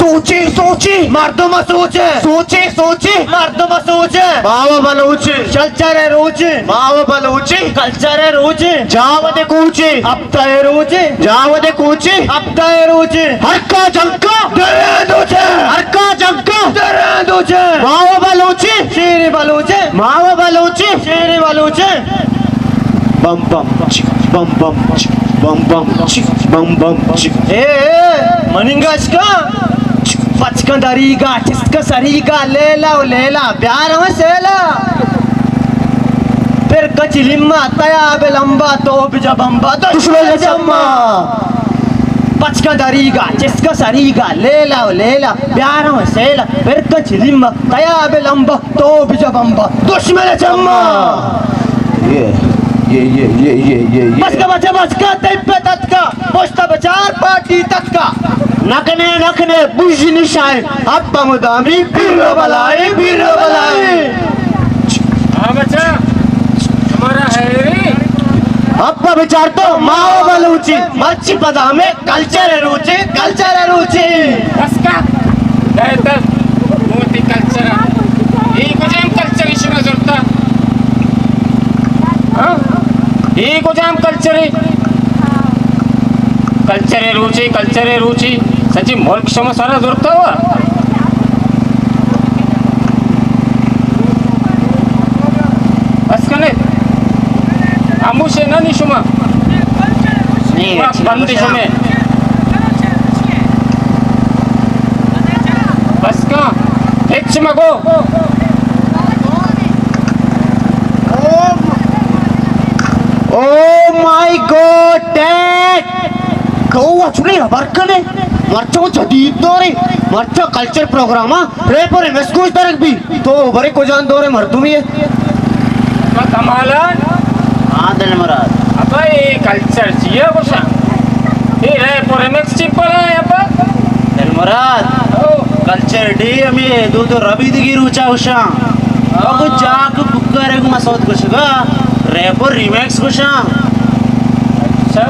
سوچی سوچی مردم سوچ، سوچی سوچی مردم سوچ۔ باوا بلوچ کلچر روچ، باوا بلوچ کلچر روچ۔ جاود کوچ، ہفتہ روچ۔ جاود کوچ، ہفتہ روچ۔ ہر کا جنکا درے دوچ، ہر کا جنکا درے دوچ۔ باوا بلوچ، شیر بلوچ، باوا بلوچ، شیر بلوچ۔ بم بم چک، بم بم چک، بم بم چک، بم بم چک۔ اے، اے، مننگا اشکا۔ پچکن دریگا، چسک سریگا، لیلا و لیلا، پیار ہم سیلا۔ پر کچ لما، تیا بے لمبا، تو بجا بمبا، تو دشمن چما۔ پچکن دریگا، چسک سریگا، لیلا و لیلا، پیار ہم سیلا۔ پر کچ لما، تیا بے لمبا، تو بجا بمبا، دشمن چما۔ یہ، یہ، یہ، یہ، یہ، یہ، یہ۔ بس کا بچہ، بس کا، تئی پہ تتکا، پشت بچار پارٹی تتکا۔ نکنے، نکنے، بوژ نشائے، اب مدامی، پیر بلائی، پیر بلائی۔ ہاں بچہ، تمہارا ہے۔ اب بچار تو ماو بلوچی، مرچی پدا میں کلچر روچے، کلچر روچے۔ بس کا؟ بہتر۔ موتی کلچر۔ اے کجام کلچر شما زرتا؟ ہاں؟ اے کجام کلچر؟ کلچر روچے، کلچر روچے۔ سچی ملک شما سرا زرتا ہوا؟ بس کنے۔ ہموشے نہ نی شما۔ نی، پورا بند شمے۔ بس کا، ہچ مگو۔ او مائی گاڈ، ڈیڈ۔ کہو اچھنے خبر کنے۔ مرچو جدید دورے۔ مرچو کلچر پروگرام، ہاں۔ ریپ و ریمکس گوش درک بی۔ تو برے کجان دور مردمی ہے؟ ابا کمالان۔ ہاں دل مراد۔ ابا اے کلچر چیئے گوشاں؟ اے ریپ و ریمکس چی پلا ہے ابا؟ دل مراد۔ او۔ کلچر ڈے ہمیں دو دو ربی دگی روچا گوشاں۔ او۔ ابا جاک بکر ایک مسعود گوشگا ریپ و ریمکس گوشاں۔ اچھا،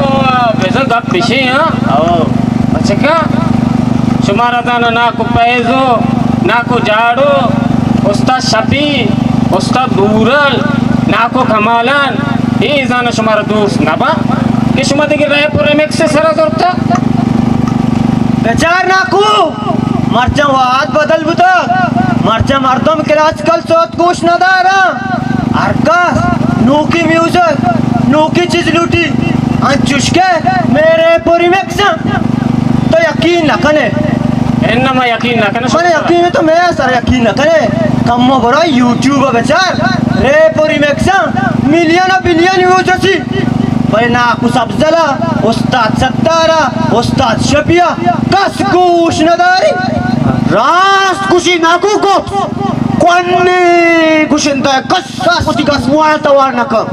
بزن گپ بشی ہاں۔ او۔ بچکاں، شمارا زاناں ناکو پیزو، ناکو جاڑو، استاد شفیع، استاد نورل، ناکو کمالان، اے زاناں شمارا دوست نباں کہ شما دگہ ریپ و ریمکس سرا زرتا؟ بچار ناکو، مرچاں وہد بدل بوتا، مرچاں مردم کلاسیکل سوت گوش نداراں۔ ہر کس نوکی میوزک، نوکی چیز لوٹی، انچوش کہ میرے پوری مکساں۔ تو یقین نہ کنے۔ انما یقین نہ کنے۔ من یقین تو میں سر یقین نہ کنے۔ کمو برو یوٹیوب بچار۔ ریپ و ریمکساں ملین و بلین ویوز رسی۔ بلے ناکو سبزلا، استاد ستارا، استاد شفیع، کس گوش نداری۔ راست گوشی ناکو گپ۔ کونے گوشنتا کس۔ کس وتی کس وارتا وار نہ کن۔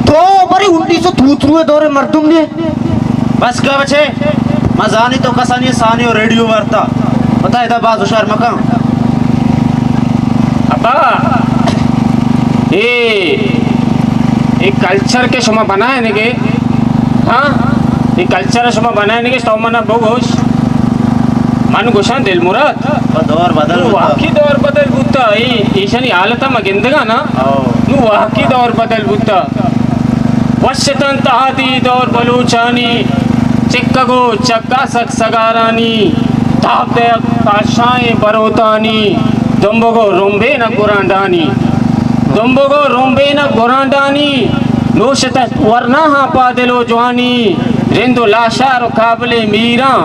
تو برے انیس سو توتروے دور مردم نے۔ بس کر بچے، ما زانی تو کسانی سانی و ریڈیو وارتا۔ پتہ ادا باز ہوشیار مکن۔ ابا، اے، اے کلچر کہ شما بنائے نگے، ہاں؟ اے کلچر شما بنائے نگے، تو منا بگوش۔ من گوشاں دل مراد۔ دور بدل نوں بوتا۔ واقعی دور بدل بوتا، اے ایشانی حالت ما گندگا نا۔ او۔ نوں واقعی دور بدل بوتا۔ وش اتنت آدی دور بلوچانی، چکگ و چکاسک سگارانی، تاب دئیگ پاشائیں بروتانی، دمبگ و رمبینگ گرانڈانی، دمبگ و رمبینگ گرانڈانی، نوش اتنت ورناہاں پہ دل و جوانی، رند و لاشار و کابل میراں،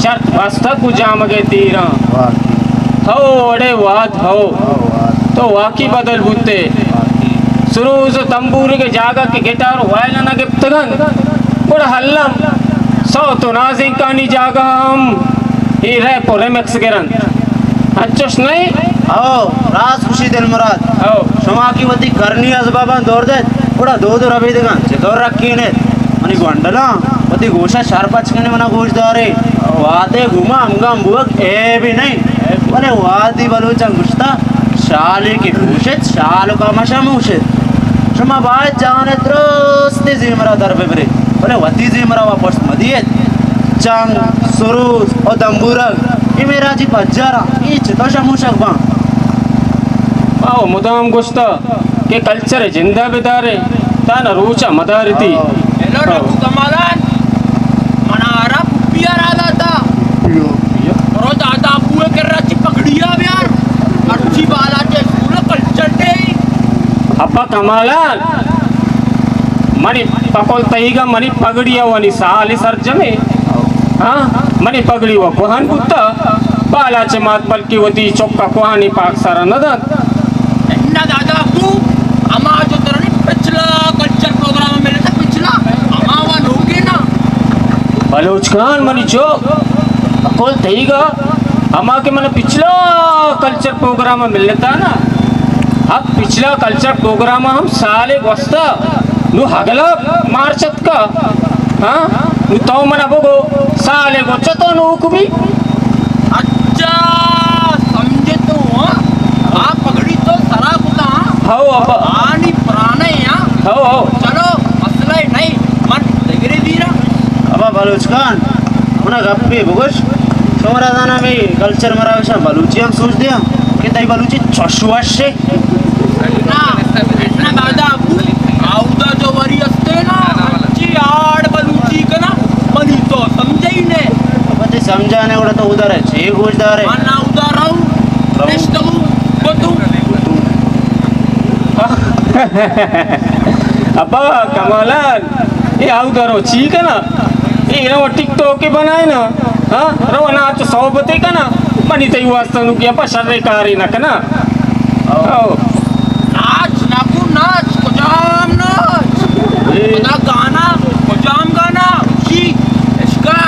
شرط بستگ گوں جامگ ء تیراں۔ واہ۔ ہو اڑے واد ہو۔ ہو واد۔ تو واقعی بدل بوتے۔ واقعی۔ سروز و تمبورگ ء جاگہ کہ گٹار و وائلن ء گپتگ انت، گڑا الم سوت و نازینکانی جاگہ ہم اے ریپ و ریمکس گر انت۔ انچوش نئے؟ ہو، راست گوشی دل مراد۔ ہو۔ شما کہ وتی کرنی ازباباں دور دئیت، گڑا دود و ربیدگاں چطور رکینیت؟ منی گونڈلاں، وتی گوشا شر پچ کنی منا گوش دارے۔ وادے گوما ہمگام بوگ عیبے نئیں، بلے وادی بلوچاں گوشتا، شالے کہ پوشت، شال و کمشا موشت۔ شما باید جہان درستی زیمرا در ببرے، بلے وتی زیمرا وا پشت مدیت۔ چنگ، سروز و دمبورگ اے مئے راجی پجاراں، اے چتو شموشگ باں؟ ما و مدام گوشتا کہ کلچر زندہ بدارے، تانا روچا مدارتی۔ ہیلو، ڈاکو کمالان، منا آرا پپیا را داتا۔ برو دادا ابو کرا چی پگڑیا بیار، مرچی بالاچ اسکول کلچر ڈے۔ ابا کمالان، منی پکول تئیگا منی پگڑی ء ونی سال سرجمیں۔ ہاں، منی پگڑی و کوہن بوتا، بالاچ مات بلکہ وتی چکا کوہانی پاک سرا نہ دنت۔ انا دادا ابو، ہما جو ترا نی پچھلا کلچر پروگرام ملتا، پچھلا، ہما وا نوکے نا۔ بلوچ خان منی چک، پکول تئیگا، ہما کہ من پچھلا کلچر پروگرام ملتا نا، اب پچھلا کلچر پروگرام ہم سالے گوستا، نو ہگلا مارچ اتکا۔ ہاں؟ نو تو منا بگو، سالے گو چتو نوک بی؟ اچھا، سمجھے تو، ہاں؟ آ پگڑی تو سرا کتا، ہاں؟ ہو، ابا۔ آنی پرانے، ہاں؟ ہو، ہو۔ چلو، مسئلہ ہی نہیں، من دگرے بیرا۔ ابا بلوچ خان، منا گپے بگوش، شمارا دانا میں کلچر مراگشاں بلوچی ہم سوچ دیاں کہ تئی بلوچی چش وش ہے۔ نا، نا دادا ابو، آودا جو وری استے نا، چی آڑ بلوچی کنا، منی تو سمجھے ہی نے۔ ابا تئی سمجھانے گڑا تو ادھر ہے، چے گوش دارے؟ من نا ادھر رہوں، رہوں۔ نشتگو، گتو۔ ابا کمالان، اے آودا رو چی کنا؟ اے رو ٹک ٹاک بنائے نا۔ ہاں، رو ناچ صحبتے کنا۔ منی تئی واسطہ نو کیا پا شر کارے نہ کنا۔ او۔ ناچ نہ کو ناچ، کجام ناچ؟ اے۔ پدا گانا، کجام گانا؟ خوشی، عشقا۔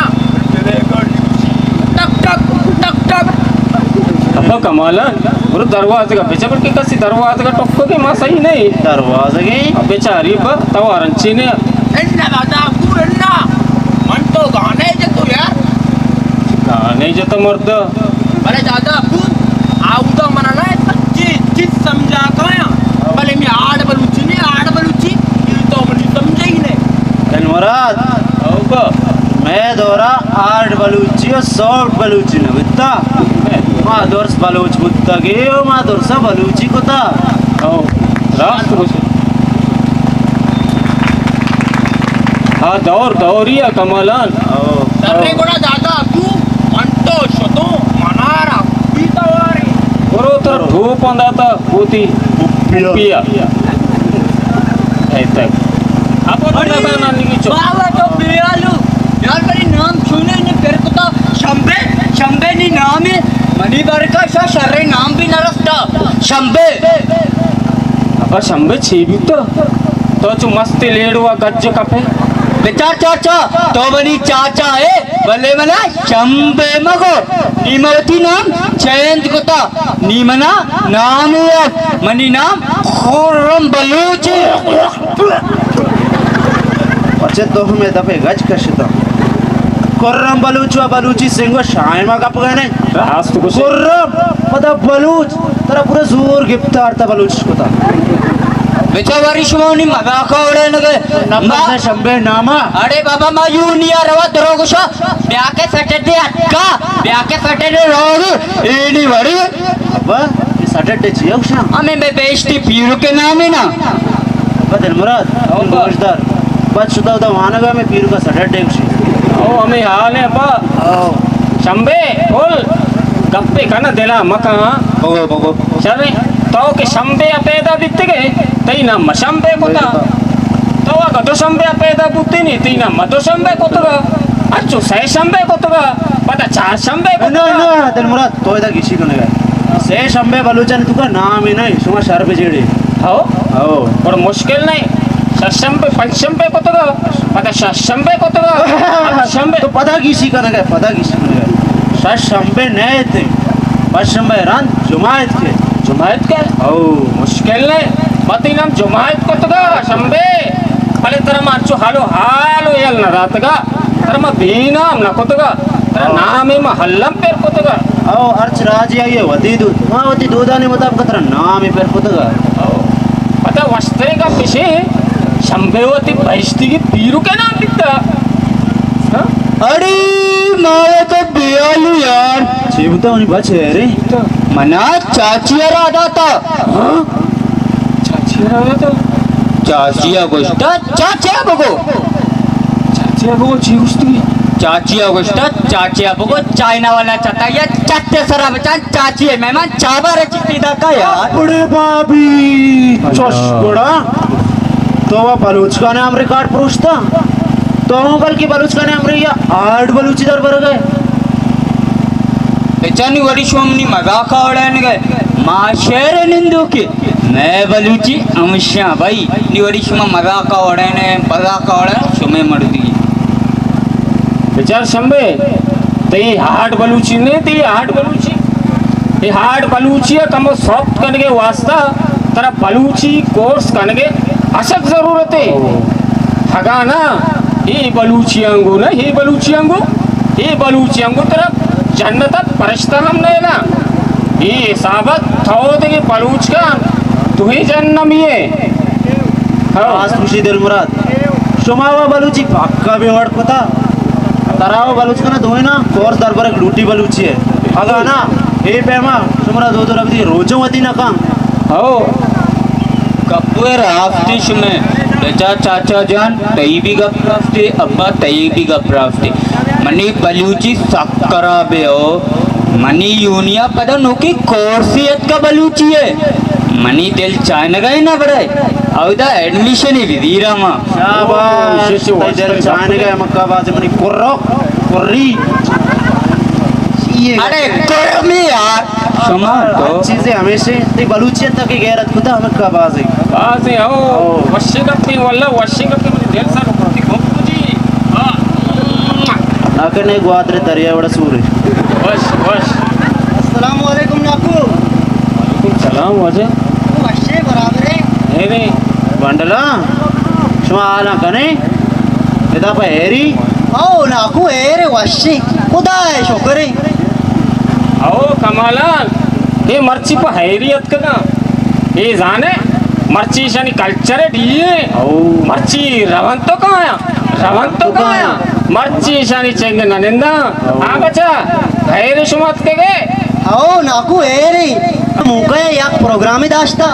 ٹک ٹک، ٹک ٹک۔ ابا کمالان، برو دروازگا بچا، بلکہ کسی دروازگا ٹکو کہ ما صحیح نہیں۔ دروازگے؟ بچاری با، توار انچی نے۔ انا دادا ابو انا، من تو گانے جتو یار۔ گانے جتو مرد۔ بلے دادا ابو، آودا منا نہ سچی چیز سمجھا کایا۔ بلے میں آڑ بلوچی نے، آڑ بلوچی، یہ تو منی سمجھے ہی نہیں۔ دل مراد۔ او با۔ مئے دورا ہارڈ بلوچی و سافٹ بلوچی نہ بیتا۔ ما درس بلوچ بوتگے و ما درسا بلوچی کتا۔ او، راست گوشے۔ ہا، دور دوری ء کمالان۔ او۔ سرے گڑا دادا تو من تو شتو منارا بیتا واری۔ برو تر دھوپ انداتا ہوتی۔ پیا۔ پیا۔ اے تک۔ اب تو نہ نہ نگی چو۔ بابا تو بیالو۔ یار، منی نام چونے نے پر کتا شمبے، شمبے نی نام ہے۔ منی برکا شا شرے نام بھی نہ رستا۔ شمبے۔ ابا شمبے چی بیتا؟ تو چو مستی لیڑو آ گج کپے۔ بچار چاچا، تو منی چاچا ہے، بلے منا شمبے مگو۔ نی من وتی نام چینج کتا۔ نی منا نام یے، منی نام خرم بلوچ۔ پرچے تو ہمے دپے گچ کشتا؟ خرم بلوچ و بلوچی سنگو شائما گپ گنے۔ راست گوشے۔ خرم، پدا بلوچ، ترا پورا زور گپتار تا بلوچ کتا۔ بچا واری شما نی مذاق اڑے نگے۔ نہ ما پتہ شمبے ناما۔ اڑے بابا ما یونیا روا دروگشا۔ بیا کہ سٹرڈے اتکا، بیا کہ سٹرڈے روگ، اینی وڑی۔ ابا، یہ سٹرڈے چیا گوشاں؟ ہمیں میں بیشتی پیرو کے نام ہے نا۔ ابا دل مراد، او ابا۔ گوشدار۔ بس شتا ہوتا وانگا میں پیرو کا سٹرڈے گوشی۔ او ہمیں حال ہے ابا۔ او۔ شمبے، بول۔ گپے کنا دلا مکان۔ بگو، بگو۔ شرے، تو کہ شمبے ء پیدا بیتگے، تئی نام شمبے کتا۔ تو اگا دو شمبے ء پیدا بوتینی، تئی نام دو شمبے کتگا۔ اچو سہ شمبے کتگا، پدا چار شمبے نہ، کتگا۔ نہ، دل مراد، تو ادا گیشی کنگا۔ سہ شمبے بلوچانی توکا نام ہی نہیں، شما شر بجیڑے۔ ہو؟ ہو۔ بڑا مشکل نہیں۔ شش شمبے، پنچ شمبے کتگا، پدا شش شمبے کتگا۔ شمبے۔ تو پدا گیشی کنگا، پدا گیشی کنگا۔ شش شمبے نہ تے۔ پنچ شمبے رند جمعہ اتکے۔ جمعہ اتکے؟ او۔ مشکل نہ۔ ما تئی نام جمعہ ات کتگا، شمبے۔ بلے ترا ما انچو حال و حال و یل نہ داتگا۔ ترا ما بے نام نہ کتگا۔ ترا او۔ نام ما حلم پر کتگا۔ او، ہرچ راجے آئی وتی دود۔ ما وتی دودانی مطابق ترا نام پر کتگا۔ او۔ پدا وشترے گپ اشے، شمبے وتی بہشتی پیرو کے نام بیتا۔ ہاں؟ اڑے مایا تو بیالو یار۔ چی بوتا منی بچ ہے رے؟ منا چاچی ءَ را داتا۔ ہاں؟ چاچی ءَ را داتا؟ چاچی ءَ گوشتا، چاچی ءَ بگو۔ چاچی ءَ بگو، چی گوشتی؟ چاچی ءَ گوشتا، چاچی ءَ بگو، چائنا والا چتا یا چٹے سرا بچان، چاچی ءِ مہمان چابا رچی پیدا کا یار۔ بڑے بابی، چوش گڑا۔ تو وا بلوچ گانے ہم ریکارڈ پروشتا؟ تو ہوں بلکہ بلوچ گانے ہم رہی یا آرٹ بلوچی در برگ ہے؟ بچانی وڑی شوم نی مذاق آوڑائن گئے۔ ما شعر نندو کے۔ میں بلوچی ہمشیاں بھائی، نی وڑی شما مذاق ءَ وڑینے، مذاق ءَ وڑینے، شمے مردی۔ بچار شمبے، تئی ہارڈ بلوچی نے، تئی ہارڈ بلوچی۔ اے ہارڈ بلوچی ءَ کمو سافٹ کنگے واسطہ ترا بلوچی کورس کنگے اشک ضرورت ہے۔ اگاں نا، اے بلوچی آنگو نا، اے بلوچی آنگو، اے بلوچی آنگو ترا جنت ءَ پرشتہ ہم نیلاں۔ اے حساب ءَ تو دگہ بلوچ کن، تو ہی جہنمی ئے۔ ہاں۔ راست گوشی دل مراد، شما وا بلوچی پکا بے وڑ کتا۔ ترا وا بلوچ کنا دوئینا کورس دربرک لوٹی بلوچی ہے۔ اگاں نا، اے پیما شمارا دو دو ربدی روچوں وتی نہ کن۔ ہو۔ گپ ءَ راستی شمئے۔ بچا چاچا جان، تئی بھی گپ راستی، ابا تئی بھی گپ راستی۔ منی بلوچی سک خراب ہے ہو۔ منی یونیا پدا نوکی کورسی اتکا بلوچی ہے۔ منی دل چاہنگا ہی نہ بڑے۔ اودا ایڈمیشن ہی وزیرا ما۔ شاباش، تئی دل چاہنگا ہے مکہ باز منی کرو، کری۔ اڑے کرمی یار۔ شما تو چیزے ہمیشہ تئی بلوچیت تک غیرت کتا ہمیں کا بازی۔ بازی ہو۔ ہو۔ وشی گپی واللہ وشی گپی منی دل سر کرتی گپ جی۔ ہاں۔ ناکنے گوادر دریا وڑا سورے۔ وش، وش۔ السلام علیکم ناکو۔ وعلیکم السلام واجہ۔ وشے برابرے۔ اے رے۔ بنڈلا، شما حالاں کنے؟ ادا پہ ہیری؟ او ناکو ہیرے وشی۔ خدا ہے شکرے۔ او کمالان، اے مرچی پہ ہیری اتکگاں۔ اے زانے، مرچی ایشانی کلچر ڈیے۔ او۔ مرچی رون تو کایا، رون تو کایا۔ مرچی ایشانی چنگ نہ ننداں۔ او۔ ہاں بچا، ہیری شما اتکگے؟ او ناکو ہیری۔ موقع یک پروگرامی داشتا۔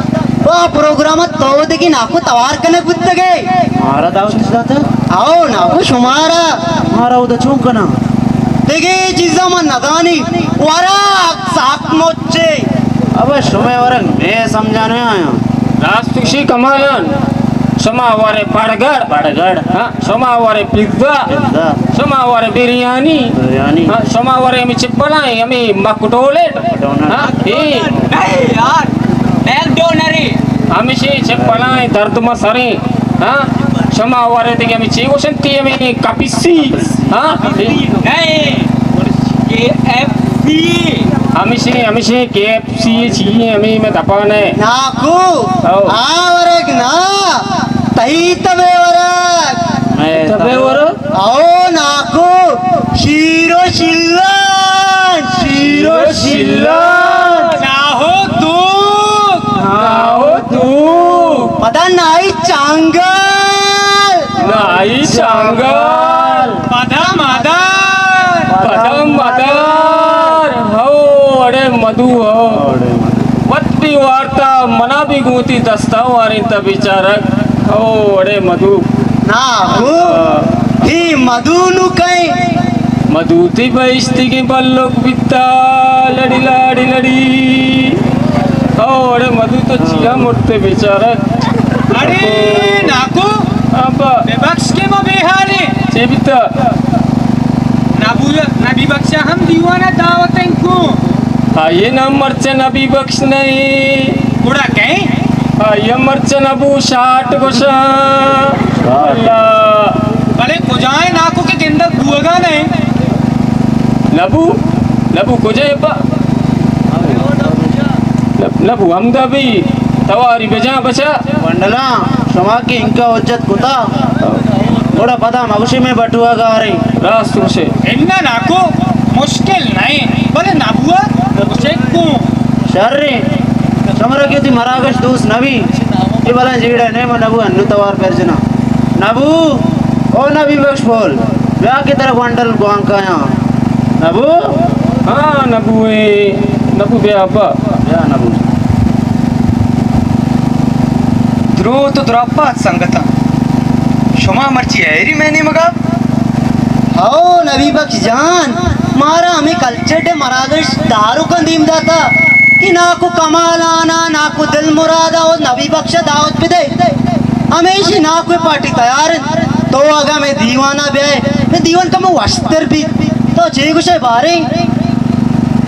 وا پروگرام تو دگی ناکو توار کنگ بوتگے۔ مارا دعوت اش داتا؟ او ناکو شمارا۔ مارا اودا چون کنا؟ دگی چیزا من ندانی۔ ورا ساک مچے۔ ابا شمے ورگ میں سمجھانے آیا۔ راست گوشی کمالان، شما ورے برگر۔ برگر۔ ہاں، شما ورے پیزا۔ پیزا۔ شما ورے بریانی۔ بریانی۔ ہاں، شما ورے ہمیں چپلائیں، ہمیں مکڈونلڈ۔ مکڈونلڈ۔ ہاں، اے۔ نہیں یار، میکڈونلڈ۔ ہمیشی چپلائیں درد مسریں۔ ہاں، شما ورے دیگه ہمیں چی گوشنتی ہمیں کپیسی۔ ہاں، اے۔ نہیں، کے ایف سی۔ ہمیشی، ہمیشی کے ایف سی۔ سی چی ایں ہمے میں دپان ہے۔ ناکو، او۔ آ ورگ نا، تئی تبے ورگ۔ میں تبے ورگ؟ او ناکو، شیر و شلان، شیر و شلان۔ ناہو تو۔ ناہو تو۔ پدا نائی چانگل۔ نائی چانگل۔ پدا مدار۔ پدا مدار۔ ہو، اڑے مدو ہو۔ وت بھی وارتا، منا بھی گوتی دستا وارینتا بیچارک۔ ہو، اڑے مدو۔ ناکو، ہی مدو نو کئے؟ مدو تی بہشتی کی بلوک بیتا، لڑی لاڑی لڑی۔ ہو، اڑے مدو تو چیا مرتے بیچارک۔ اڑے ناکو، ابا۔ ببخش کہ ما بے حالیں۔ چے بیتا؟ نبو-، نبی بخشا ہم دیوانا دعوت انکو۔ آئیے نام مرچہ نبی بخش نہیں۔ گڑا کہیں؟ آئیے مرچہ نبو شاٹ گوشاں۔ شاٹ۔ اللہ۔ بلے کجائیں ناکو کہ گندگ بوگا نہیں۔ نبو، نبو کجائیں با؟ نبو ہمدا بھی تواری بجا بچا۔ ونڈلاں، شما کہ انکا حجت کتا، گڑا پدا مگوشے میں بٹوا گاریں۔ راست گوشے۔ انگا ناکو مشکل نہیں، بلے نبوا گوشے کو۔ شریں، شمرا کہ تی مراگش دوست نبی، یہ بلا جیڑے نے من نبو انو توار پر جنا۔ نبو، او نبی بخش بول۔ بیا کہ ترا گونڈل گوانک آیاں۔ نبو؟ ہاں، نبو اے، نبو بیا ابا۔ بیا نبو۔ دروت و دراپات سنگتاں۔ شما مرچی ایری مئے نیمگا؟ ہو نبی بخش جان، مارا ہمے کلچر ڈے مراگش داروکاں دیم داتا کہ ناکو کمال آنا، ناکو دل مراد آ و نبی بخش دعوت بدے۔ ہمیشی ناکو پارٹی تیار انت۔ تو اگاں مئے دیوانا بیائے، مئے دیوان کمو وشتر بیت۔ تو چے گوشے باریں؟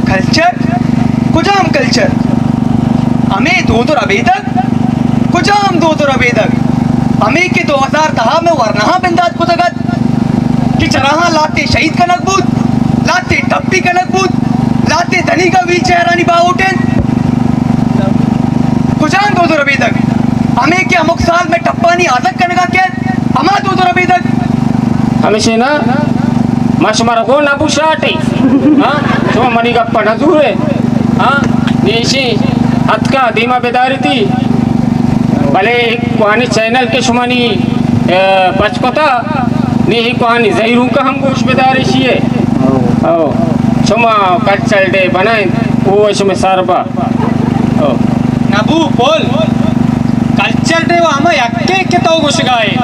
کلچر؟ کجام کلچر؟ ہمے دود و ربیدگ؟ کجام دود و ربیدگ؟ ہمے کہ دو ہزار دہ ء مئے ورناہاں بندات کتگ ات کہ چراہاں لہتے شہید کنگ بوت، لہتے ٹپی کنگ بوت، لہتے دنیگا ویل چیئرانی باہوٹ انت۔ کجام دود و ربیدگ؟ ہمے کہ ہمک سال مئے ٹپانی آزگ کنگا کیت، ہما دود و ربیدگ؟ ہمیشی نا، ما شمارا گون نہ بوشاٹی۔ ہاں، شما منی گپ نہ زورے۔ ہاں، نی ایشی اتکا دیما بدارتی۔ بلے ایک کوانی چینل کے شما نی، اے، پچ کتا، نی ایک کوانی زہیروں کا ہم گوش بدار ایشی ہے۔ او، شما کلچر ڈے بنائیں، او شما سربا۔ او۔ نبو پل، کلچر ڈے و ہما یکے کہ تو گوشگائے۔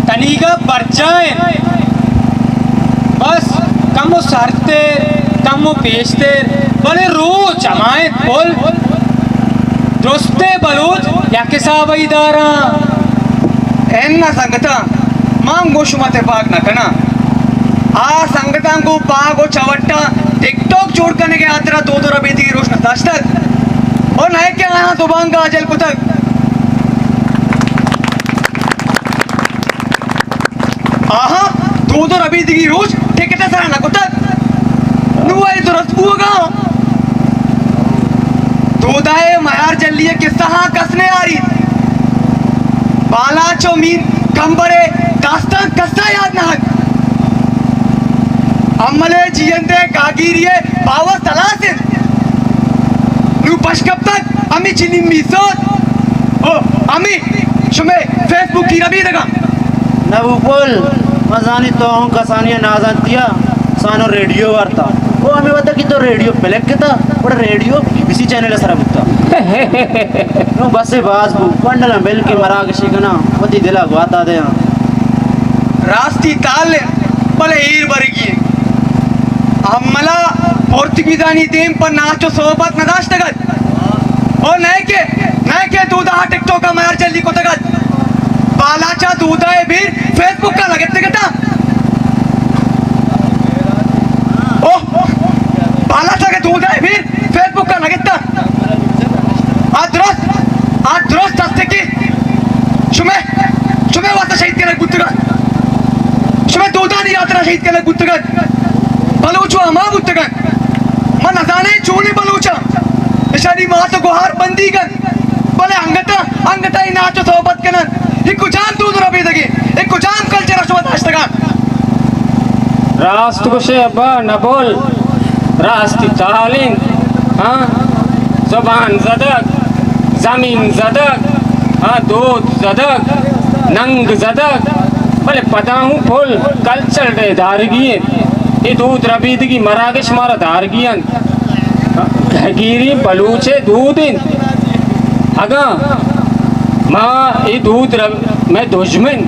تنیگا برجائیں۔ بس کمو سرتر، کمو پیشتر، بلے روچ ہمائیں پل۔ درستے بلوچ یک حساب ای داراں۔ اے نہ سنگتاں، ما گوں شما تپاک نہ کناں۔ آ سنگتاں گوں پاگ و چوٹاں ٹک ٹاک جوڑ کنگ ء ہاترا دود و ربیدگی روش نہ داشتگ و نئے کہ آیاں زبان گاجل کتگ۔ آہاں دود و ربیدگی روش ٹکٹ ء سرا نہ کتگ۔ نوں اے درست بوگا۔ دودائے میار جلی ء قصہ ہاں کس نے آریت۔ بالاچ و میر کمبر ء داستان کسا یاد نہ ات۔ امل ء جیئند ء گاگیری ء باوست ہلاس انت۔ نوں پش کپتگ ہمے چنی میسوت و ہمے شمئے فیس بکی ربیدگاں۔ نبو پل، من زانی تو ہوں کسانی نازانتیا سانو ریڈیو وارتا۔ او ہمیں وقت کہ تو ریڈیو پلک کتا، اور radio B B C channel سرا بوتا۔ نو بس باز بو، پنڈلا مل کے مراگشی کنا، وتی دلا گواتا دیاں۔ راستی تال انت، بلے ایر برگی انت۔ ہملا پورتگیزانی دیم پر ناچ و صحبت نداشتگت۔ او نئے کہ، نئے کہ دودا ٹک ٹاک ء میار جلی کتگ ات۔ بالاچا دودا ء بیر فیس بک ء لگتگ ات۔ او بالاچا کہ دودا ء بیر فیس بک ء لگتگ۔ آ درست، آ درست است کہ شمئے، شمئے واسطہ شہید کنگ بوتگ ات۔ شمئے دودانی ہاترا شہید کنگ بوتگ ات۔ بلوچ و ہما بوتگ ات۔ من نزانیں چونیں بلوچاں اشانی مات و گوہار بندیگ انت، بلے انگت ء، انگت ء اے ناچ و صحبت کن انت۔ اے کجام دود و ربیدگے؟ اے کجام کلچر ء شما داشتگ ات؟ راست گوشے ابا نبول، راستی تال انت۔ ہاں، زبان زدگ، زمین زدگ، ہاں، دود زدگ، ننگ زدگ، بلے پدا ہوں پل کلچر ڈے دارگی انت۔ اے دود ربیدگی مراگش مارا دارگی انت۔ گہگیری بلوچ ء دود انت۔ اگاں ما اے دود ر-، مئے دژمن،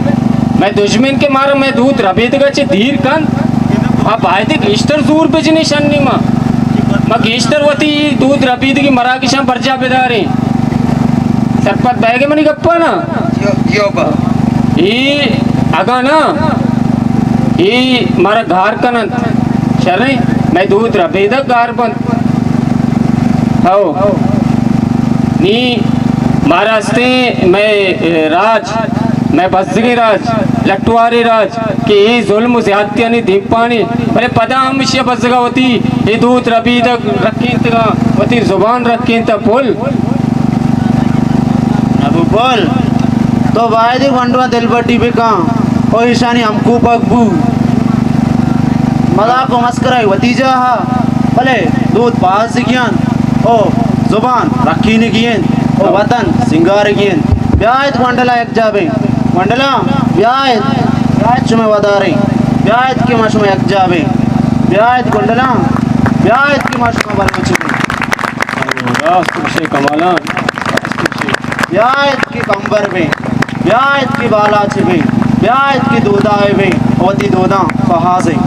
مئے دژمن کہ مارا مئے دود ربیدگ ء چہ دیر کنت، ما باید گیشتر زور بجنیں شنی ما، ما گیشتر وتی دود ربیدگی مراگشاں برجاہ بداریں۔ سرپد بئیگ ء منی گپاں نا؟ یو، یو با۔ اے اگاں نا، اے مارا گار کن انت۔ شریں، مئے دود ربیدگ گار بنت۔ ہو۔ نی مارا استیں مئے، اے، راج، مئے بزگیں راج، لٹواریں راج کہ اے ظلم و زیادتیانی دیمپانی، بلے پدا ہم ایشی ء بزگ ء وتی اے دود ربیدگ رکینتگ ء وتی زبان رکینت ء پل۔ ابو پل، تو باید گونڈواں دلبڈی بکن و ایشانی ہمکوپگ بو۔ مذاق و مسکرائی وتی جاہ ء، بلے دود پہازگی انت و زبان رکینگی انت و وطن سنگارگی انت۔ بیایت گونڈلا یکجاہ بیں۔ گونڈلا بیایت۔ بیایت شمئے وداریں، بیایت کہ ما شما یکجا بیں، بیایت گونڈلاں، بیایت کہ ما شما بلوچ بیں۔ راست گوشے کمالان۔ بیایت کہ کمبر بیں، بیایت کہ بالاچ بیں، بیایت کہ دودائے بیں، وتی دوداں پہازیں۔